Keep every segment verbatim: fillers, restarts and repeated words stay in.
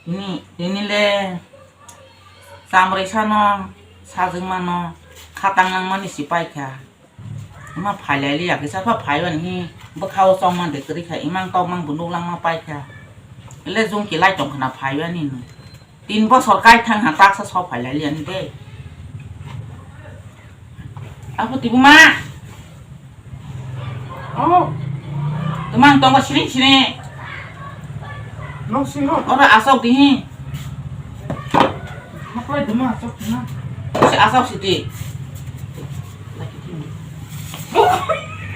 Tini, tini le chamrwi sano sajwk mano khatang nangmani si paikha. Ima phailai liya kisa pha phaiba ni bwkha o chongma de kwrwi kha imang tokmang bo nuklangma paikha. Ele jung kilai tong khna phaiba ni no. Tin bosor kai thang ha taksa so phailai liya ni de. Apo tibuma. Oh. Tumang tongo siring siring. Nong singo. Ora asok dihi. Maklai duma asok duma. Si asok siti.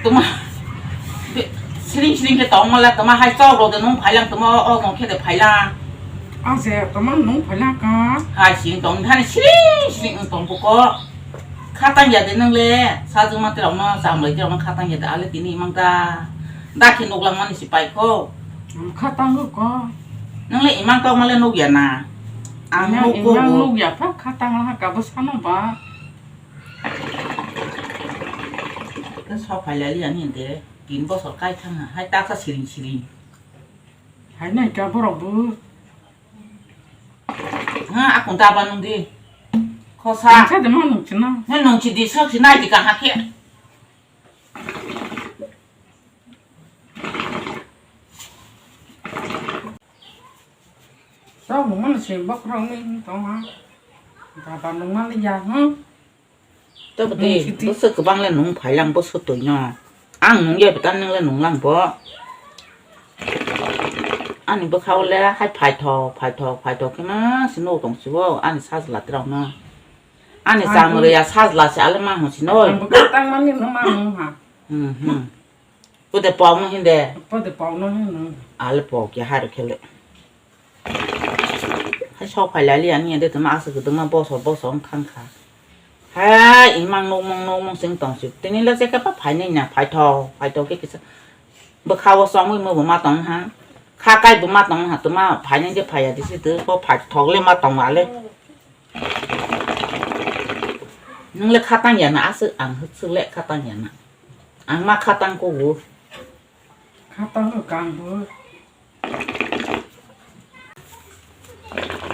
Tuma. Siring siring ke tong mala tuma hai chok rok de nung phailang tuma o nung khe de phailang. Ang se tuma nung phailang ka. Hai sing tong thani siring siring tong buko. Khatang ya de nang le, sajwk mantri rok no, chamlai rok no khatang ya de, ale tini imang da, da khe nuklang mani si pai kho. Ang khatang kho ko. Nang le imang tong ma le nuk ya na. Ang nuk ko imang nuk ya pha khatang ha ka bo sano ba. Ke so phai lai ya ni de, tin bosor kai thang ha, hai ta sa siring siring. Hai nai ka borok bo. Ha, akung ta ba nung di. Khosa. Ang sa de ma nung china. He nung chi di sok si nai di ka ha khe. Sa mo man se bok rong ni tong ha. Ta ba nung ma li ya ha. Tabuk de, bwswk kwbang le nung phailang bwswk twi no. Ang nung ya betan nung le nung lang bo. Ani bwkha o le hai phaithok, phaithok, phaithok khe ma se nuk tong si bo ani sajla rok no. Ani chamrwi ya sajla se ale ma hwn si noi. Ang bwkha tang mani no ma nung ha. Hmm, hmm. Pode pok no hinde. Pode pok no hinde. Ale pok ya haru khele. Hai sok phai lai liya ni de tuma aswk tuma bosor bosor wng thang kha. Hai imang nukmung nukmung sing tong si. Tini le jekhe pa phai nai na phai tho phai tho khe kisa. Bwkha o chongwi mo bo ma tong ha. Kha kai bo ma tong ha tuma phai nai je phai ya di si tu ko phai thok le ma tong ale. Nung le khatang ya na aswk ang hwk swk le khatang ya na. Ang ma khatang ko bo. Khatang kang bo.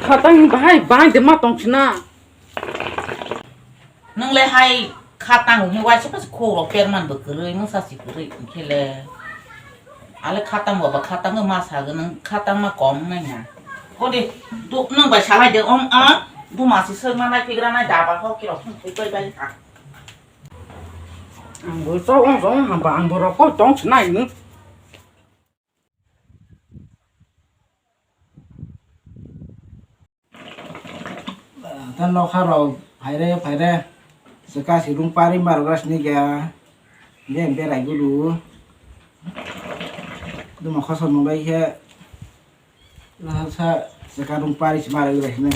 Khatang bahai bahai de ma tong sina. Nung le hai khatang ni waisa pas khoro perman bo kwrwi mungsa si kwrwi hwnkhe le. Ale khatang bo ba khatang ma sa nung khatang ma kom nai na. Kodi nung bai salai de om a bu ma si sir ma nai pigra nai da ba ho kiro thung thui bai bai ha. Ang bo chok ong chok ong hamba ang bo rok koi tong sinai ni. Tei nokha rok phaire phaire chwka si rung pari ma rwgra sini kya. Be berai gulu. Duma khosor mung bai khe. Sa chwka rung pari si ma rwgra sini.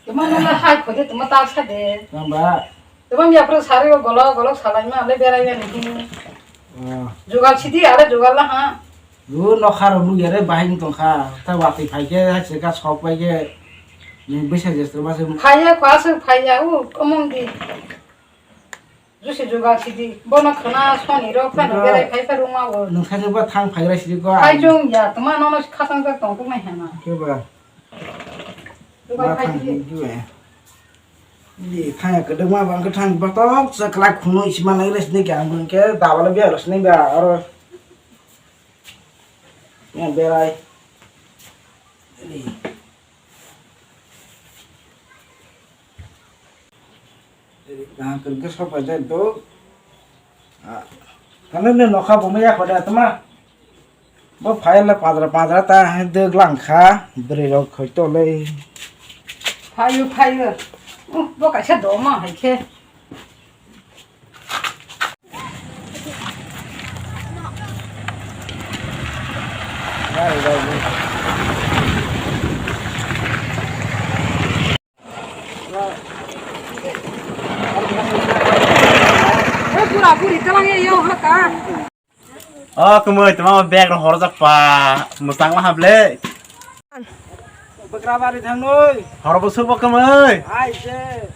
Tuma nang hai khode tuma ta sa de. Tamba. Tuma mi apro sari o golok golok salai ma le berai ya ni. Oh. Jugal sidi ale jugal la ha. Lu no kharo lu yare bahing tong kha. Ta wati phai khe ha se ka sok pai khe. Ni bisa je ma se. Phai ya kwa se phai ya u komong di. Jusi jugal sidi, bono khna soni rok phano berai phai phai ruma bo. Nung thani ba thang phai rai sidi ko. Phai jung ya, tuma nono khasang jak tong tung nai hana. Ke ba? Jugal ba phai thang sidi. Di thang ya kedeng ma bang ke thang ba tok sa kelak khunu isi ma nai res ni ke ang bun ke da bala bia res ni ba aro. Ya berai. Ni. Kaham khe sopai jai do. Kano ne nokha bo maya khoda tama. Bo file la padra padra ta hai dwglang kha bwrwi rok khoi tolei. Phaio phaio. Bo kaisa doma hai khe. Pura puri talang ye yo haka. O kwmwi tama bag rok horjak pa mwchang ma hable. Bwkrabari thangnoi. Horo bo subo kwmwi. Ai se.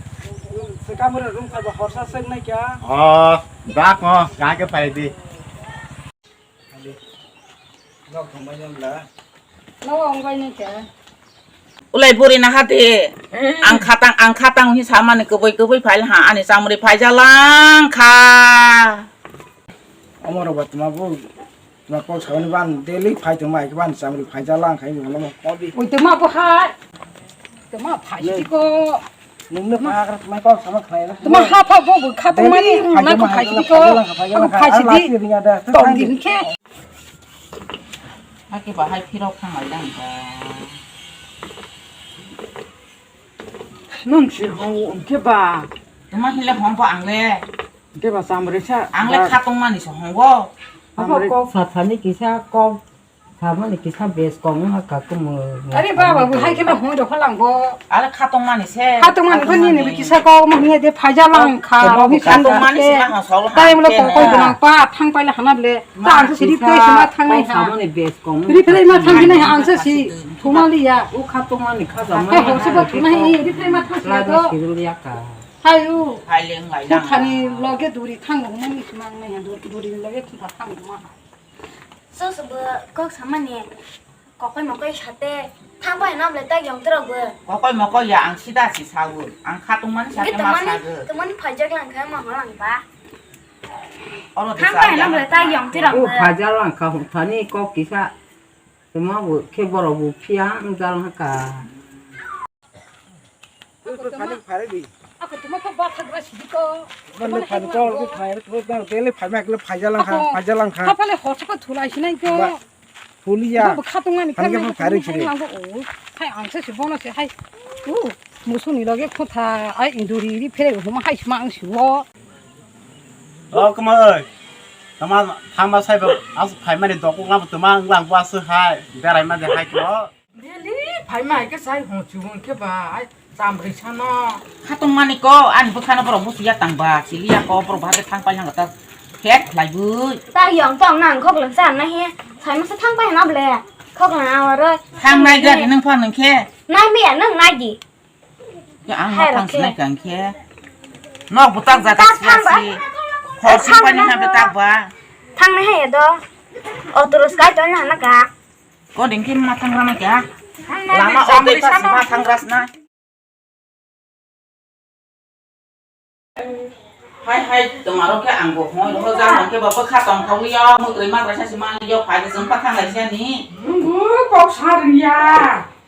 Sekamura room kha ba horsa sek nai kya. O bak mo ga ke pai di. Nok thangbai nang bla. Nok ongbai nang khe. Ulai buri na hati. Ang khatang, ang khatang hi samani kubui kubui phai ha ani chamri phai jalang kha. Amoro ba tuma bu, tuma kok sabani ban daily phai tuma ban chamri phai jalang khai mo mo. Ui tuma bu hai. Tuma phai ti ko. Nungno pagra mai kok sama khlaina. Tuma ha pha bo bo kha tongmani nungna kok phai di ko. Kok phai di. Tong din khe. Aki bahai phirok thang lai dang ba. Nung si hong ungke ba. Tuma hile hong ba ang le. Ungke ba samre sa. Ang le kha tongmani se hong bo. Abo kok sa thani kisa kok. Samani kisa bes kong wngkha kha kumu. Are baba, bo hai kheno hoi rokha langbo. Are khatong mani se. Khatong mani bo nini bo kisa kok mo hiya de phaija lang kha. Khatong mani se na ha sol ha. Tai mo kok koi gwnang pa thang paila hana ble. Ta ang se sidi pe sima thang nai ha. Samani bes kong. Ri pele ma thang nai ha ang se si. Thumali ya. U khatong mani kha samani. Hai ho se ba thumai ri pele ma thang si do. Hai u. Hai leng lai. Thani loge duri thang mo ni sima nai ha duri loge thang mo ha. Soso bo kok samani kokoi mokoi sate thang pai nam le tak yong terok bo. Kokoi mokoi ya ang sida si sawo. Ang khatung mani sate ma sago. Temani phaijak lang kha ma holang ba. Oro thang pai nam le tak yong terok bo. Phaijak lang kha hung thani kok kisa. Tuma bo khe borok bo phiya wng jal kha. Phani phare di. Ako tuma kok ba thagra sidi ko. Mane phani ko ko phai ko dang tele phai ma kle phai jalang kha, phai jalang kha. Khapale hotsa ko thulai sinai ko. Ba, thuliya. Bo khatungani phani ko phare sidi. Hai ang se bono se hai. U, musuni loge khotha ai induri ri phere huma hai sma ang siwo. O kma oi. Tama thama sai ba as phai mani dokok lama tuma ang lang ba se hai. Berai ma de hai ko. Daily phaima hai khe sai hong chu hong khe ba ai chamrwi sano. Khatong mani ko ani bwkhano borok busu ya tang ba chili ya ko borok bahai khe thang pai hang ta phet khlai bui. Ta yong tong nang khok lang cha na he sai masa thang pai na ble khok lang awar oi. Thang nai gari nang pha nang khe. Nai me ya nang nai di. Ya ang hai thang sinai kang khe. Nok butak jaka siya si. Hor si pani ha butak ba. Thang nai he do. Otoros kai to na na ka. Ko ding kim ma thang rana kya? Lama o de ka sima thang ras na. Hai hai, tomaro khe ang bo hoi ho jang khe bo bwkha tong thok yo, mwkrwi ma kaisa sima yo phai de jeng pa thang lai siya ni. Nungu kok sa ri ya.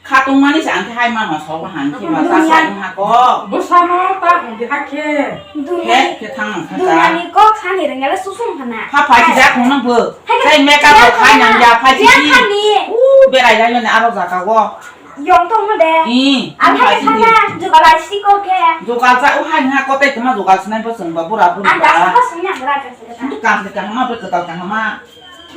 Kha tong mani sa ang khe hai ma ho so hang khe ma ta sa ha ko. Bwsano ta hong di ha khe. He khe thang kha ta. Duniyani kok sani rengale susung khana. Pha phai khe jak hong nang bo. Hai khe sai makeup rok khai nang ya phai khe. U berai lai ne aro jaka o. Yong tong mo de. I, ang hai phai khe. Thana jugal ai si ko khe. Jugal sa u hai ha ko te tuma jugal sinai bo sung ba bura buri ba. Ang ka sa sung ya gra ka sa. Kam de ka ma be ka ka ma.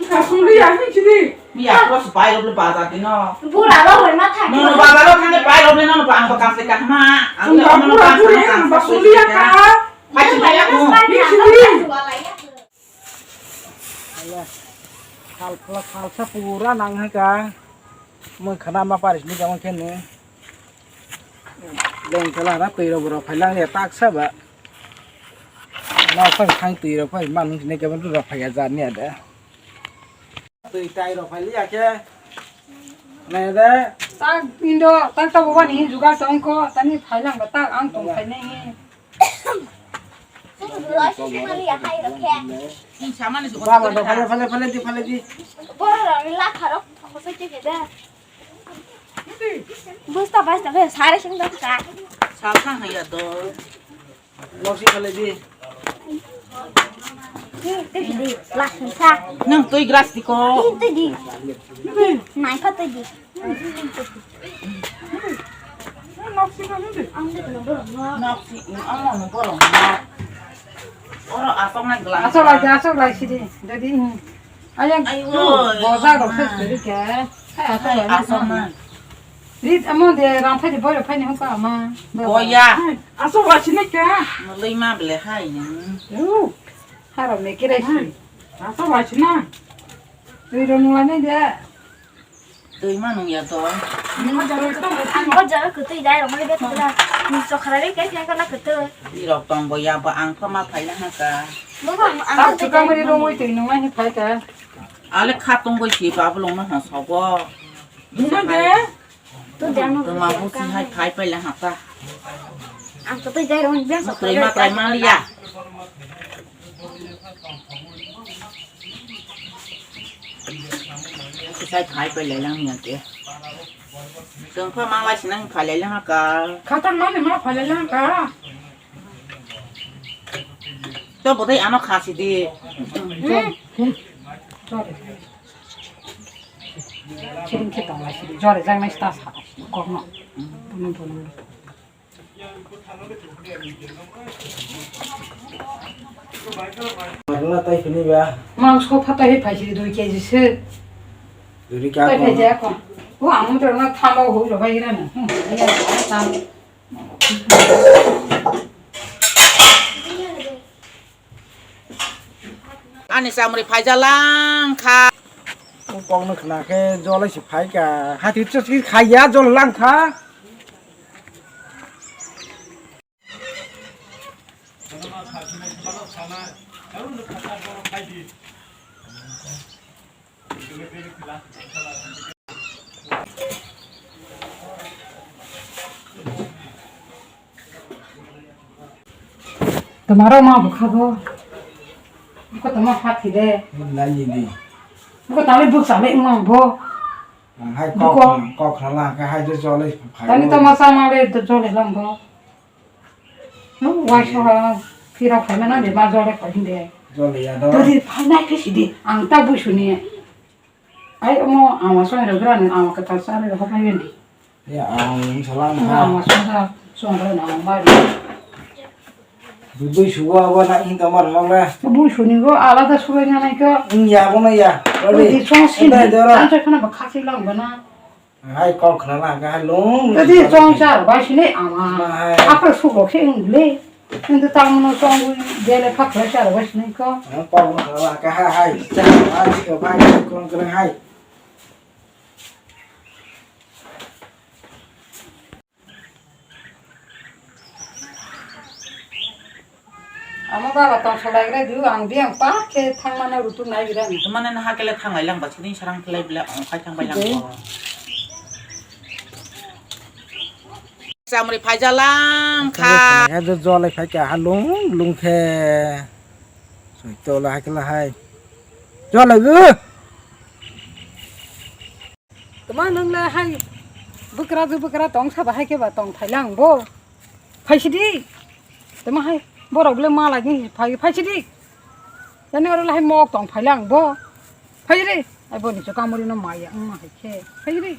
Ka sung di ya ni chiri. Miya, kros bai rok le bazar dino. Bura rok hoi ma thang. Nono bazar rok thangni bai rok le nono ba ang ba kam se kahma. Ang le nono bura buri ang ba suliya ka. Bai se bai aku. Ni suli. Ala, kal phala kal sa pura nang ha ka. Mo khana ma paris ni jamon khen ni. Leng kala na twi rok bura phai lang ya tak sa ba. Na phai thang twi rok phai man ni ke ban rok phai ya jar ni ada. Twi tai rok phai liya khe. Nai de. Tak indo, tak ta baba ni jugal tong ko, tani phai lang ba tak ang tong phai nai. Samani se. Baba do phale phale phale di phale di. Boro rok ni la kharo, ko se ke de. Busta basta be sare sing da ka. Sal sang ya do. Noksi khalai di. Twi di, lasun sa. Nang twi glass di ko. Twi di. Nai kha twi di. Noksi, amo no borok no. Oro asok na glass. Asok lai, asok lai sidi. Jadi. Ayang, ayo, tu, boza rok se suri ke. Hai, asok lai asok na. Rit amo de ram phai de boy rok phai ni hokka ama. Boya. Asok lai sini ke. Mulai ma ble hai ni. Haro me kirai si. Asok lai sini. Ri ro nung lai de. Twi ma nung ya to. Ang o jaga kwtwi dai rok le betra. Ni chokra le kai kai kala kwtwi. Ni rok tong bo ya ba ang pha ma phai na ha ka. Bo ang ang. Chukang ri ro moi twi nung lai ni phai ka. Ale kha tongwi si babu longno hon sogo. Buma de. To de ano. Tuma busi hai khai pai le hata. Ang to jai rong biang so. Tui ma tai ma liya. Sai khai pai le lang ni ate. Tong kha mang lai sinang khai le lang ka. Kha tang ma le ma khai le lang ka. To bodai ano kha si di. Hmm. Sorry. Siring khe tong lai sidi, jore jang nai sta sa kokno. Bunung bunung. Marla tai sini ba. Mang so pha tai phai sidi dui K G se. Dui K G. Tai phai ja ko. O ang mo to na thamo hu lo bai ra na. Hmm, ya ta. Ani chamri phaijalang kha. Kokno khna khe jolai se phai kha. Hati chwsi khaiya jol lang kha. Tomorrow ma bukha bo. Ko toma phathi de. Nani di. Ko tale buk sale ma bo. Hai kok kok la ka hai jo jole phai. Tani toma sama le to jole lang bo. No, wai so ha. Phira phai na de ma jole phai de. Jole ya do. Dodi phai nai khe sidi. Ang ta bu suni. Ai omo ama song rok gra nang ama kwtal sa rok hok nai di. Ya ang salam ha. Ama song ha song rok nang ma di. Dudui suwa wa na in kamar hok le. Bu suni go alada suwa na nai ko. In ya bo na ya. Di song si. Dai dora. Ang sa khana ba khasi lang ba na. Hai kok khna la ga hai lung. Tadi chong char bai sini ama. Apa sugo khe ung le. Hindu tang no chong bele phak le char bai sini ko. Kok khna la ga hai hai. Char bai sini ko bai kon kre hai. Amo baba tong solai gra du ang biang pa khe thang mana rutu nai gra ni. Mane na hakele thanglai lang ba sini sarang khlai bla ong khai thang bai lang. Chamri phaijalang kha. Kha jo jolai phai kha ha lung lung khe. Soi tola hakela hai. Jolai gu. Tama nang le hai bwkra ju bwkra tong saba hai khe ba tong phai lang bo. Phai sidi. Tama hai borok le ma lai ni phai phai sidi. Tani oro le hai mok tong phai lang bo. Phai sidi. Ai bo ni chu kamuri no maya ang ma hai khe. Phai sidi.